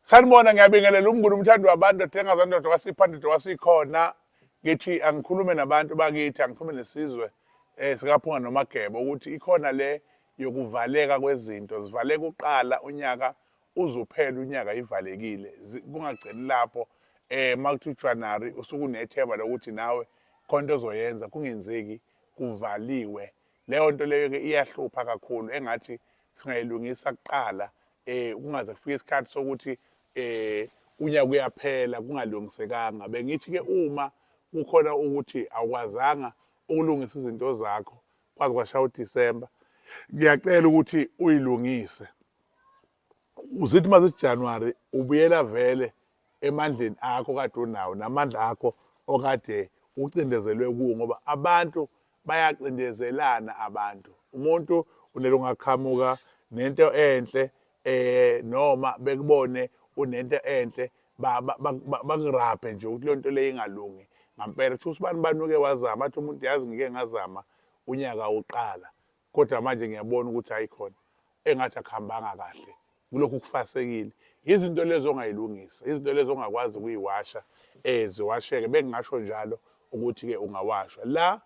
Sanibona, ngiyabingelela umnguni umthandi wabantu othenga zandoda kwasipha wasikhona. Ngithi angikhulume nabantu bakithi, angikhulume nesizwe sikaPhunga noMageba ukuthi ikhona le yokuvaleka kwezinto. Zivaleka uqala unyaka uzuphela unyaka ivalekile. Kungagcini lapho, makuthi uJanuary usukunethemba lokuthi nawe khona into ozoyenza, kungenzeki, kuvaliwe. Leyo nto leyo-ke iyahlupha kakhulu, engathi singayilungisa kuqala, kungaze kufike isikhathi sokuthi unyaka uyaphela kungalungisekanga. Bengithi-ke uma kukhona ukuthi awukwazanga ukulungisa izinto zakho kwaze kwashaya uDisemba, ngiyacela ukuthi uyilungise. Uzithi uma zithi January ubuyela vele emandleni akho kade unawo namandla akho okade ucindezelwe kuwo, ngoba abantu bayacindezelana. Abantu, umuntu unele ungaqhamuka nento enhle, noma bekubone unento enhle, bakurabhe nje ukuthi leyo nto leyo ingalungi ngampela. Kusho ukuthi bani bani uke wazama, athi umuntu, yazi ngike ngazama unyaka uqala, kodwa manje ngiyabona ukuthi hayi khona engathi akuhambanga kahle, kulokhu kufasekile. Izinto lezo ongayilungisa, izinto lezo ongakwazi ukuyiwasha, ziwasheke. Bengingasho njalo ukuthi-ke ungawashwa la.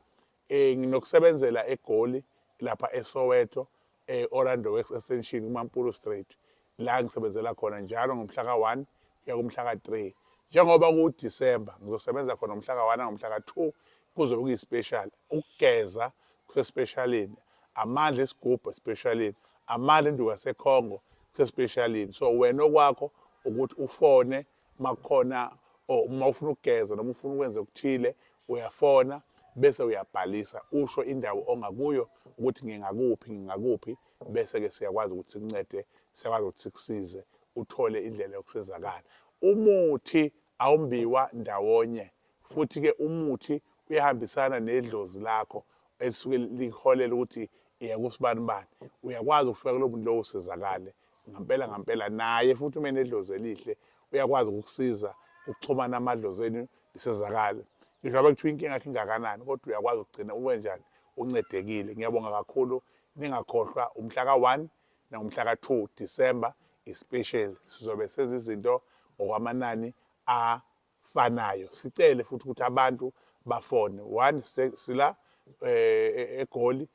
Nginokusebenzela eGoli lapha eSoweto, e-Orlando Works Extension kuMampuru Street, la ngisebenzela khona njalo ngomhla ka-1 kuya kumhla ka-3. Njengoba kuDisemba, ngizosebenza khona ngomhla ka-1 nangomhla ka-2, kuzobe kuyi-special. Ukugeza kusespecialini, amandla esigubhu especialini, amandla enduku yaseCongo kusespecialini. So wena okwakho ukuthi ufone makukhona or uma ufuna ukugeza noma ufuna ukwenza okuthile, uyafona bese uyabhalisa, usho indawo ongakuyo ukuthi ngingakuphi, ngingakuphi, bese-ke siyakwazi ukuthi sikuncede, siyakwazi ukuthi sikusize uthole indlela yokusizakala. Umuthi awumbiwa ndawonye, futhi-ke umuthi uyahambisana nedlozi lakho elisuke likuholela ukuthi iya kusibanibani. Uyakwazi ukufika kulowo muntu lowo usizakale ngampela ngampela. Naye futhi uma enedlozi elihle uyakwazi ukukusiza ukuxhumana amadlozi enu lisizakale. Ngisho ngabe kuthiwa inkinga yakho ingakanani, kodwa uyakwazi ukugcina uwenjani uncedekile. Ngiyabonga kakhulu. Ningakhohlwa umhla ka-1 nangomhla ka-2 December i-special. Sizobe senza izinto ngokwamanani afanayo. Sicele futhi ukuthi abantu bafone. 1 sila eGoli,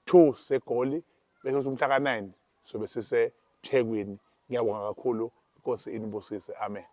2 seGoli, bese kuthi umhla ka-9 sobe siseThekwini. Ngiyabonga kakhulu, Inkosi inibusise. Amen.